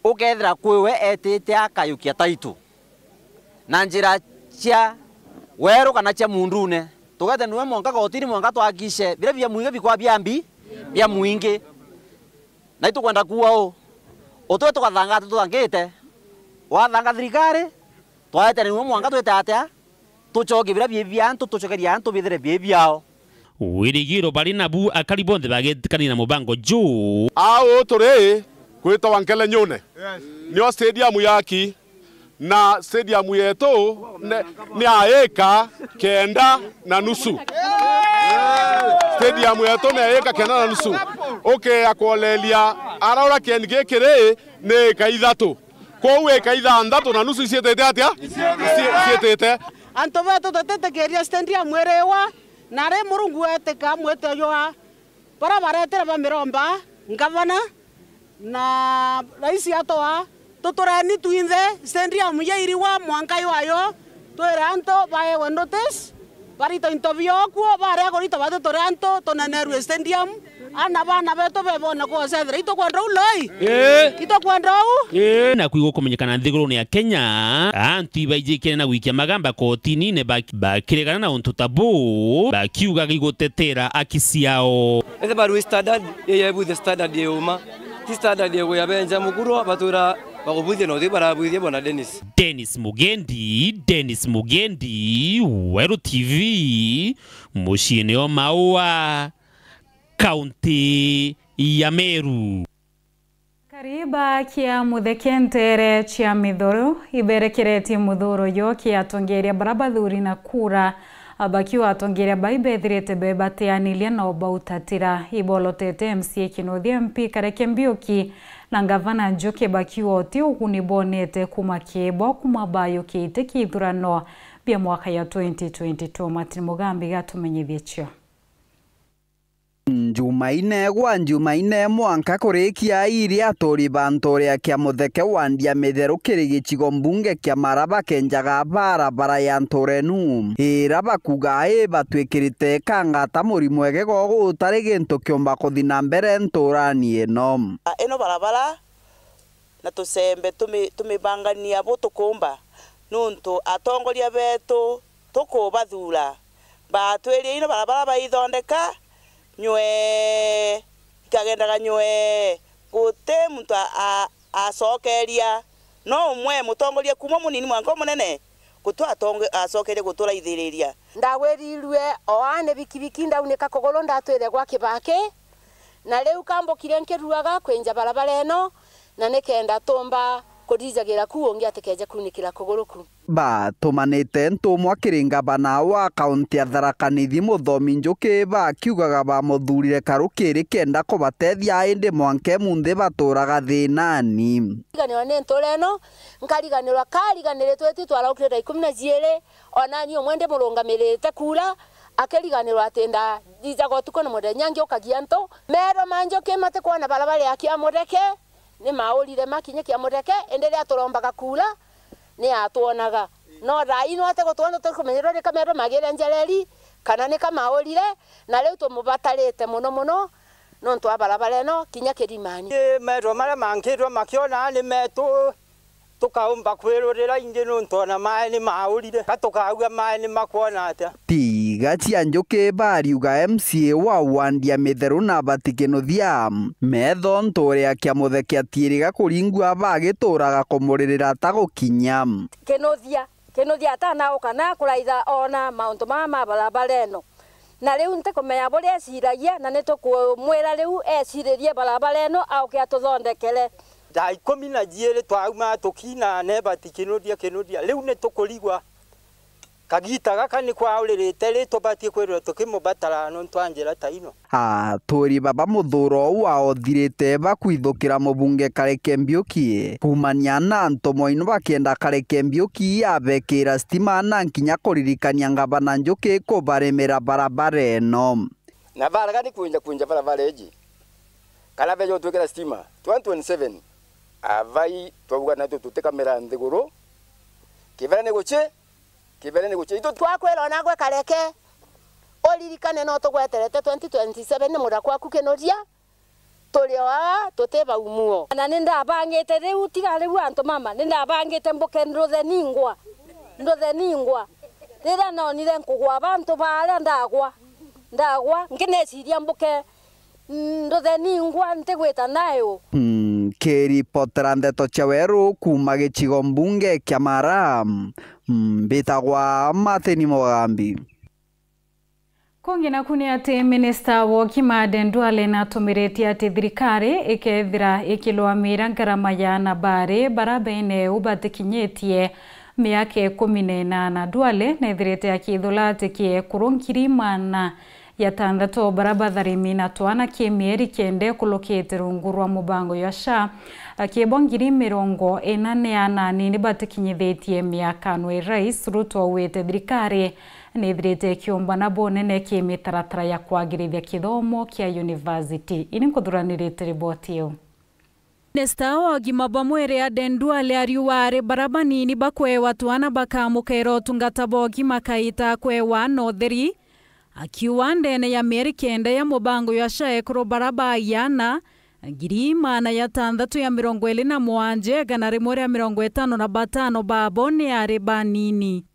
Ukethira kwiwe etite akayukia taitu na njira cia weru kana cia mundune, tugete niwe mwanka kotini, mwanka twakishe biria bia mwingi bikwa bia mbi, bia mwingi. Na itukwenda kuua uu, utwe tugathanga ati tuthangite, wathanga thirikari, twaete niwe mwanka twite atia? Tucokie biria bii bia antu, tucokerie antu bithire bii biao. Wirigiro bari nabu akari bonthe bagetikania na mubango juu. Au turi kwitawa Nkelenyune. Nio stadium yaki, na stadium yetu ne-, ni ya eka kenda na nusu. Stadium yetu ni ya eka kenda na nusu. Ukea kwoleria ara ura kieni giki ri ni eka ithatu. Kwou eka ithanthatu na nusu iciitite atia? Ici-, iciitite. Antu betu tutitikiria stadium iriwa, na ri Murungu wetika mwite jwa bara baretire ba miromba, ngavana, na raisi atwa, tutureni twinthe stadium ya iriwa mwanka ywayo, Twire antu baewe notice, barita into biokuo, baria kurita batu turi antu tunenerue stadium, ana bana betu bebone kuocethera. Itukwenda u loi? Ii. Itukwenda u? Ii. Na kwi gukumenyekana nthigurune ya Kenya, antu ibaijikene na gwikia magamba kotini ni ba-, bakiregana na untu ta buu, bakiugaga igutetera aki ciao. Etheba rwi standard, ii yebuthia standard iuma. Ti standard igu ya benja mukuro, batwira bakubuthia na uthi barabuthia bona Dennis. Dennis Mugendi, Dennis Mugendi, Weru T V, muciine o Maua, kaunti ya Meru. Kariba kia mutheke ntere cia mithoro iberekeretie muthuro jo kia atongeria bara bathuri na kura, bakiuga atongeria bai bethirite bebateaniria no bautatira. Ibolotete M C A Kinuthia, M P Kareke Mbiuki na Ngavana Njuki bakiuga uti uguni bonete kuma kibo kuma bayukite kithurano bia mwaka ya twenty twenty-two. Martin Mugambi gatumenyithie cio. Njumaine gwa Njumaine mwanka kurikia iri aturi ba nturia kia mutheke wa Ndia Mitheru kiri gicigo mbunge kia Mara bakenjaga barabara ya nturenu, ira bakuga i batwikirite kangata murimo ege gogo utari gintu kiumba kuthi na mbere nturani ino. Ino barabara na tucembe tumi-, tumibangania bu tukumba, nuntu atongoria betu tukubathura, batwirie ino barabara baithondeka nywee, ikagendaga nywee, guti muntu a-, a-, acokeria, no umwe mutongoria kuma munini mwanka umunene, guti atonge-, acokeria guturaithiriria. Ndagwirirue o aa ni bikibiki, ndaunika kuguru ndatwire gwa kibaki, na riu kambukire nkiruaga kwinja barabara ino, na nikenda tumba kurijagira ku ungi atikeje kunikira kuguru ku. Batumanite ntumwa kiri ngavana wa kaunti ya Tharaka Nithi Muthomi Njuki bakiugaga bamuthurire karukiri kenda kubatethia, indi mwanka munthi baturaga thinani. Riganirwa ni ntura ino, nkariganirwa kariganiritwe tu twaraukire thaa ikumi na jiiri, onani umwe ndi murungamirite kura, akiriganirwa ati ndijaga utuku na muthenya ngiukagia antu. Meerwa ma Njuki matikwona barabara ya Kiamureke, ni maurire makinye Kiamureke, indi riria turombaga kura, ni atwonaga. No thaa ino atigutwona, tutikumenyerwa ni ka meerwa magire njereri, kana ni ka maurire, na riu tumubatarite mono mono, nontu wa barabara ino kinya kirimani. Ii, meerwa maria mankitwe makiona ni metu, tukaumba kwirurira ingi nuntu ona maai ni maurire. Ka tukauga maai ni makwona atia? Tiga cia Njuki bariuga M C A wa Wandia Mitheru na Bati Kinuthia, metho nturia kia mutheke atiiriga kuringua bagituraga kumuririra atagukinya. Kinuthia, Kinuthia atanauka na kuraitha ona mauntu maya ma barabara ino. Na riu ntikumenya buria eciragia, na nitukumwira riu eciririe barabara ino auke atuthondekere. Thaa ikumi na jiiri twauma tukiina nebati Kinuthia, Kinuthia. Riu nitukurigwa kagita gaka ni kwauririte ri tubatie kwithirwa tukimubatara nontu wa njira ta ino. Aturi baba muthuro uu waothirite bakwithukira mubunge Kareke Mbiuki. Kumania na ntumwa ino bakienda Kareke Mbiuki abekira stima na nkinya kuririkania ngavana Njuki kubaremera barabara ino. Na barega ni kwinja kwinja barabara iji, kana beja gutwikira stima. Twenty twenty-seven, abai twauga natu tutikamira nthiguru. Kibere ni guci, kibere ni guci. Itu twakwira ona gwe Kareke, uririkane no tugweterete twenty twenty-seven ni muthaka waku Kinuthia. Turi o aa, tuti baumuo. Na ni ndabangite riu, tiga riu antu mama, ni ndabangite mbuke nduthe ningwa. Nduthe ningwa. Riria nonire nkugwa bantu baria ndagwa, ndagwa, nkineciria mbuke nduthe ningwa ntigwita nayo. Mm, kiripotera ndeto cia weru kuuma gicigo mbunge kia Mara, mm, mbitagwa Martin Mugambi. Kungi naku ni ati minista wa ugima Aden Duale natumiritie ati thirikari ikethira ikilwamira ngarama ya anabari bara bene u batikinyitie miaka ikumi na inana. Duale nethirite akithula ati ki ekuru ngiri magana ya tantatu bara batharimi na twana ki mieri kenda ikulukite rungu rwa mubango jwa SHA, akibo ngiri mirongo ina ni ananini batikinyithitie miaka nwe. Rais Ruto augite thirikari nithirite ikiumbana bunene ki mitaratara ya kwagirithia kithomo kia university. Ini nkuthuranirite riboti iu. Minista wa ugima bwa mwiri Aden Duale ariuga ari bara banini bakwewa twana bakamukera utungata bwa ugima kaita kwewa na utheri, akiuga ndene ya mieri kenda ya mubango jwa SHA ekuru bara baiana ngiri maana ya tantatu ya mirongo iri na mwanja, igana rimwe ria mirongo itano na batano babo ni ari banini.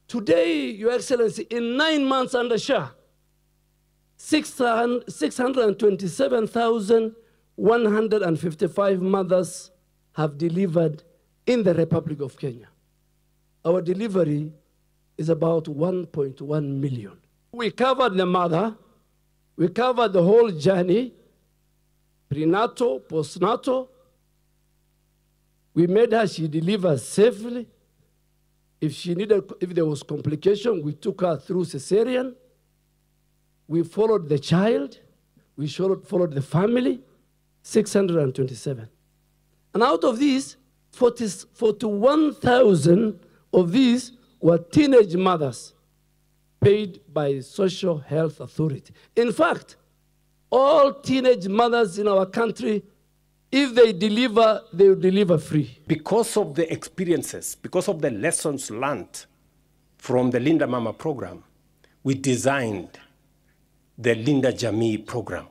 Today, Your Excellency, in nine months under SHA, six hundred, six hundred and twenty-seven thousand one hundred and fifty-five mothers have delivered in the Republic of Kenya. Our delivery is about one point one million. We covered the mother, we covered the whole journey, prenatal, postnatal. We made her, she delivers safely. If she needed, if there was complication, we took her through cesarean. We followed the child. We followed, followed the family. Six hundred and twenty-seven. And out of these, forty, forty-one thousand of these were teenage mothers paid by Social Health Authority. In fact, all teenage mothers in our country, if they deliver, they will deliver free. Because of the experiences, because of the lessons learned from the Linda Mama program, we designed the Linda Jamii program,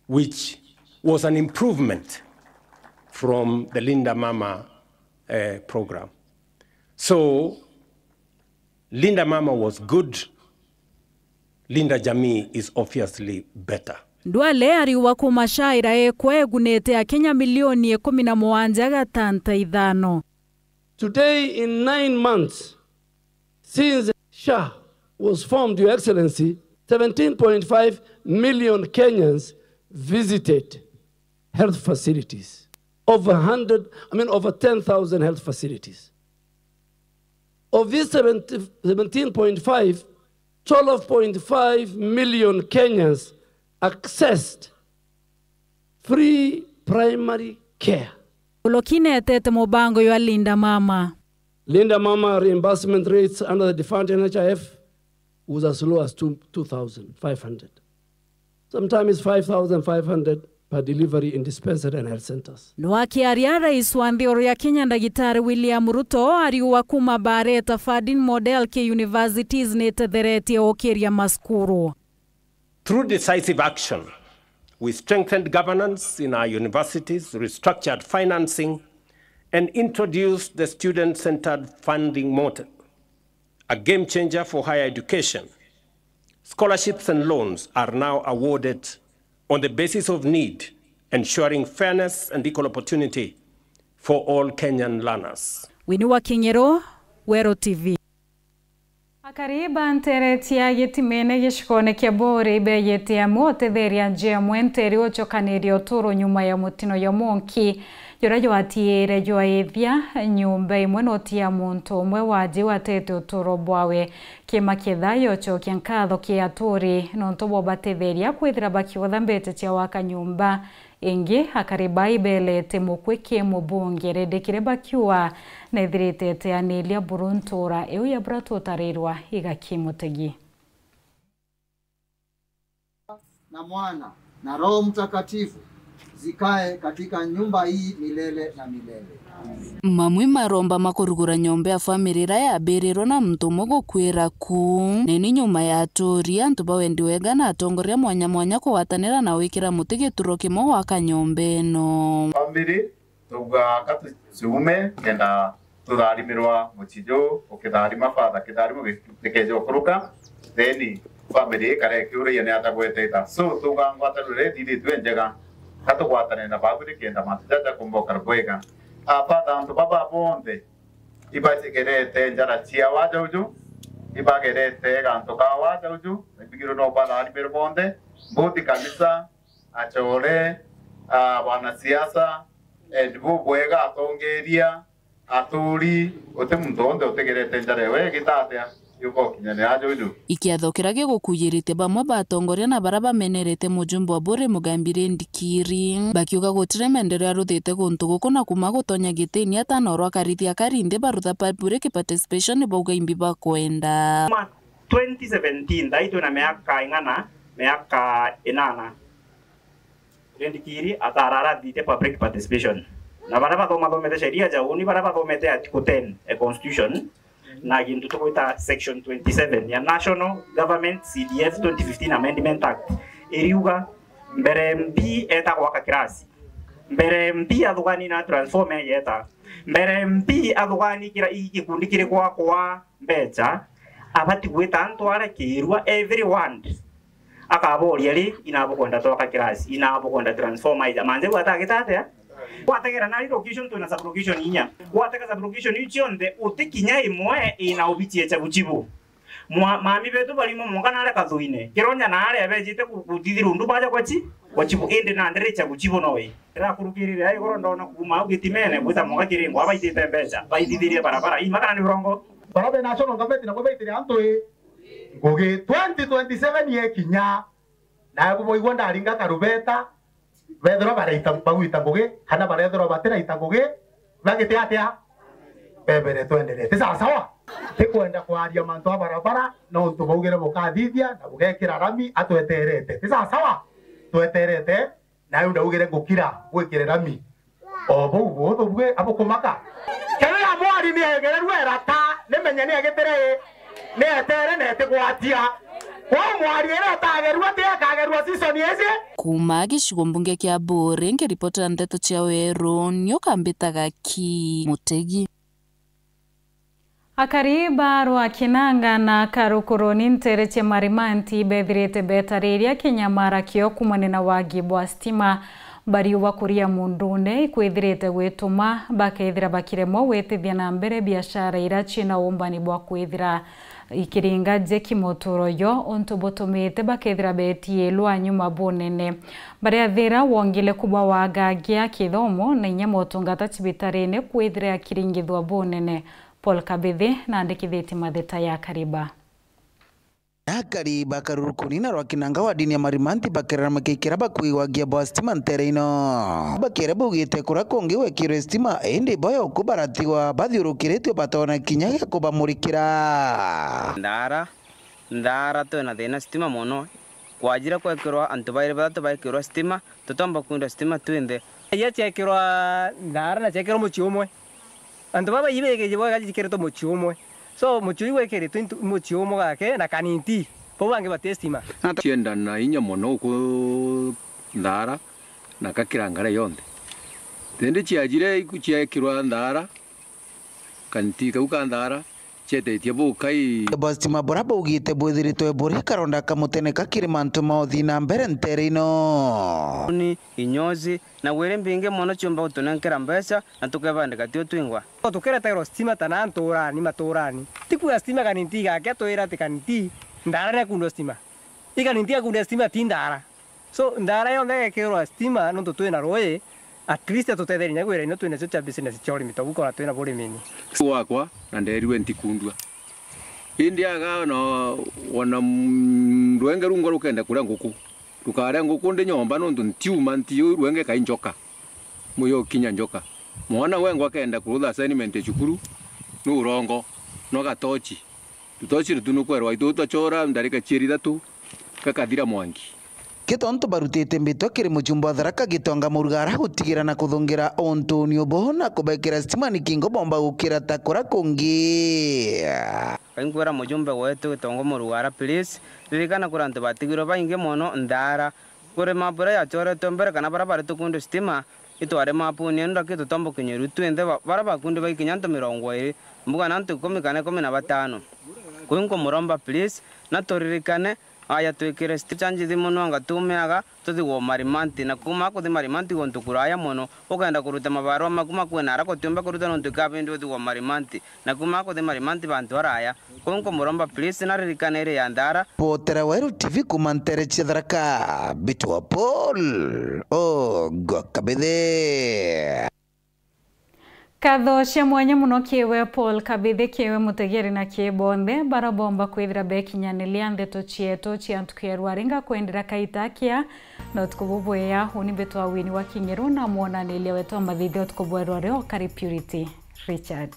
which was an improvement from the Linda Mama, eh, program. So, Linda Mama was good, Linda Jamii is obviously better. Duale ariuga kuma SHA ira ekwa egunite Akenya milioni ikumi na mugwanja gatanta ithano. Today, in nine months since SHA was formed, Your Excellency, seventeen point five million Kenyans visited health facilities. Over hundred, I mean, over ten thousand health facilities. Of these seventy, seventeen point five, twelve point five million Kenyans accessed free primary care. Ulokinetete mubango jwa Linda Mama. Linda Mama reimbursement rates under the defunct N H I F was as low as two, two thousand five hundred. Sometimes five thousand five hundred per delivery in dispensary and health centers. Nwakiaria, Rais wa nthiguru ya Kenya, Ndagitari William Ruto, ariuga kuma bareta funding model ki universities ni itetheretie gukiria masukuru. Through decisive action, we strengthened governance in our universities, restructured financing, and introduced the student-centered funding model, a game changer for higher education. Scholarships and loans are now awarded on the basis of need, ensuring fairness and equal opportunity for all Kenyan learners. Winnie wa King'ero, Weru T V. Akari ba nteere cia Gitimene gicigone kia Buuri ibeejite amwe utetheria njia imwe nteere ucokaniria uturo nyuma ya mutino jwa mwanki juria jwatiire jwaithia nyomba imwe noti ya muntu umwe waji watete uturo bwawe. Kiama kia thayu ucokia nkatho ki aturi nontu bwa ubatetheria kwithira bakiutha mbeca cia waka nyomba. Ingi, akari bai beelete mukwi ki mubunge Ridikiri bakiuga neethirite iteaniria buru ntuura iu ya buria tutarirwa igaki Mutegi. Na Mwana na Roho Mtakatifu zikae katika nyumba hii milele na milele. Amen. Mamwe maromba ma kurugura nyomba ya family iria yaambirirwe na muntu umwe gukwira ku. Nini nyuma ya aturi, antu ba wendi wega na atongoria mwanya mwanya kugwatanira na gwikira muti gituro kimwe gwaka nyomba ino. Family, tauga ka tuciume, kenda tutharimirwa mucii juu, ukitharima father, kitharimo gikeja ukuruka, then family ikara ikiuragia ni atagweteta. So, tauga ngwataniro iria ithithitue njega, ka tugwatane na babu nikenda mantu jaja kumba ukara bwega. Ah, father, antu baba bonthe, ibagerete njara ciao aja uju, ibagerete gantu kao aja uju, ibigirwe no batharimire bonthe, mbuthi kanisa, achore, ah, wanasiasa, and bubwega atongeria, aturi, uti muntu wonthe utigerete njara ewe igitatia. Yuko kinya ni aja uju. Ikiatho kiria gigukuyiritie bamwe ba atongoria na baria bamenerete mujumbe wa Buuri Mugambi Rindikiri, bakiuga gutiri maendeleo aruthite guntu guku na kuma gutonya gitini atanorwa akarithia akari nthi barutha public participation bauga imbi bakwenda. Kuma twenty seventeen, thai twina miaka ing'ana, miaka inana. Rindikiri atara arathithia public participation. Na baria bathomathomete sheria ja uni, baria bathomete Article ten e constitution, na gintu tugwita section twenty-seven ya National Government C D F twenty fifteen Amendment Act, iriuga mbere M P eta gwaka kirasi, mbere M P athugani na transformer yeta, mbere M P athugani kira i gikundi kiri gwakwa mbecha, abati gwita antu aria kirua every ward. Akaboria ri, inabukwenda twaka kirasi, inabukwenda transformer ija. Manze gwata agita atia? Gwategera nari location twina sub location inya. Gwatega sub location iu cionthe uti kinya imwe ina obichi ya chabuchibu. Mwa-, mami betu barimo mwanka nare Kathuine. Kironya nare abejite ku-, kuthithira undu baja kwa chi-, kwa chibu, indi na ndere chabuchibu noe. Ndirakurukirire ai goro ndona kuuma au gitimene gwita mwanka kiringo abaitite mbecha. Baithithirie barabara. Ii makana ni burongo. Baria be national government nabo baitire antu i ngugi. Twenty twenty-seven yekinya, nae buboigua ndaringa karubeta, bethirwa baraita, bagwita ngugi, kana barethirwa batiraita ngugi, bagite atia? Bebere twenderete. Sawa sawa? Tikwenda kwaria mantu a barabara, nontu baugire bukathithia, na bugekira rami, atweterete. Ti sawa sawa? Tweterete, nayo ndaugire ngukira, gwikire rami. O buu buthu bwi abukumaka. Kethira mwari ni egererua erata, ni menye ni egitire i, ni etere na etigwatia. Kwou mwari iria etagerua ti ekagerua season ici. Kuuma gicigo mbunge kia Buuri, nkiripotera ndeto cia Weru, nio kambitaga ki Mutegi. Akari ba Rwakinanga na Karukuruni nteere cia Marimanti bethirite betariria kinyamara kio kumania na wagi bwa stima. Bariuga kuria mundune ikwithirite gwituma bakethira bakiremwa gwitithia na mbere biashara iria ciina umbani bwa kwithira ikiringa jeki muturo yo, untu butumite bakethira betiilwa nyuma bunene. Bariathira wongile kuba wagagia kithomo na inya motungata cibitarine kwithira akiringithua bunene. Paul Kabithi naandikithitie matheta ya Kariba. Akari ba Karurukuni na Rwakinanga wa dini ya Marimanti bakerera makikira bakuigwagia bwa stima ntere ino. Bakere baugite kura kungi gwekirwe stima, indi boyo ku baratigwa bathiurukiritwe batona kinya gia kubamurikira. Ndara, ndara twina thina stima mono. Kwajire kwekirwa antu bairi bathatu baikirwa stima, tutomba kuunda stima twinthe. Iria ciekirwa ndara na ciekirwa mucii umwe. Antu baba ibegeje bo gaji cikiritwe mucii umwe. So mucii uyu gwekiritwe intu, mucii umwe gake na kaniti. Bo bangi bati stima. Cienda na inya mono uku ndara na kakira ngara yonthe. Tindi ciajire iku ciekirwa ndara, kaniti kau ka ndara, cietetie bukai. Bwa stima bura baugite bwithiritwe buri karonda kamuteneka kiri mantu ma uthii na mbere ntere ino. Ni inyosi, na gwiri mbingi mono ciumba gutunenkera mbeca, na tukebandika tio twingwa. Tukireterwa stima ta na nturani, maturani. Ti kuga stima kaniti igake twira ati kaniti, ndara ni akundwa stima. I kaniti akundwa stima ti ndara. So, ndara yonthe igekirwa stima nontu twina ruuji, at least atutetherie inya gwira ino twinacio cia business cia urimi, togukora twina burimini. Wakwa, na nderirwe ntikundua. Indi aga ona, ona, mm, rwenge rungwa rukenda kuria nguku. Ndukare nguku ndi nyomba nontu ntiuma nti rwenge kai njoka. Muyo kinya njoka. Mwana wengwa akenda kurutha assignment ya cukuru, ni urongo, no gatochi. Tutochi rutu nukwerwa itu twachora ndarika chieri ithatu, gakathira mwangi. Gitontu barutite mbitwa kiri mujumbe wa Tharaka Gitonga Murugara gutigira na kuthungira untuni ubu na kubekira stima ni kingo bomba gukira ta kura kungi. Kainkwira mujumbe wetu Gitonga Murugara, please, ririkana kuri antu batigirwe baingi mono ndara. Kuri mabura yachoretwe mbere kana bara bari tukundi stima, itware mapuni enu ndaki tutomba kinyuru twinthe ba-, bara bakundi baikinya antu mirongo iri, mbuga na antu ikumi kana ikumi na batano. Kwi nkumuromba please, na turirikane, aya twikire stima njithi mono anga tumiaga, tuthi gwa Marimanti, na kuma kuthi Marimanti guntu kuraya mono, ukenda kuruta mabarua maku ma kwina ara kutiumba kuruta nontu ikabindi uthi gwa Marimanti, na kuma kuthi Marimanti bantu araya. Kuu nkumuromba please na ririkane iri ya ndara. Potera Weru T V kuma ntere cia Tharaka, Mbitwa Paul Ogwa Kabithe. Nkatho cia mwanya mono kiwe Paul Kabithe, kiwe mutegeri na ki bonthe bara bomba kwithira bekinyanilia ndeto cietu cia ntuku ya rwari. Ngakwendera kaita kia na utuku bubwea. Uni Mbitwa Winnie wa Kingiru na mwonanilia wetu wa mathithio utuku bwa rwari okari Purity Richard.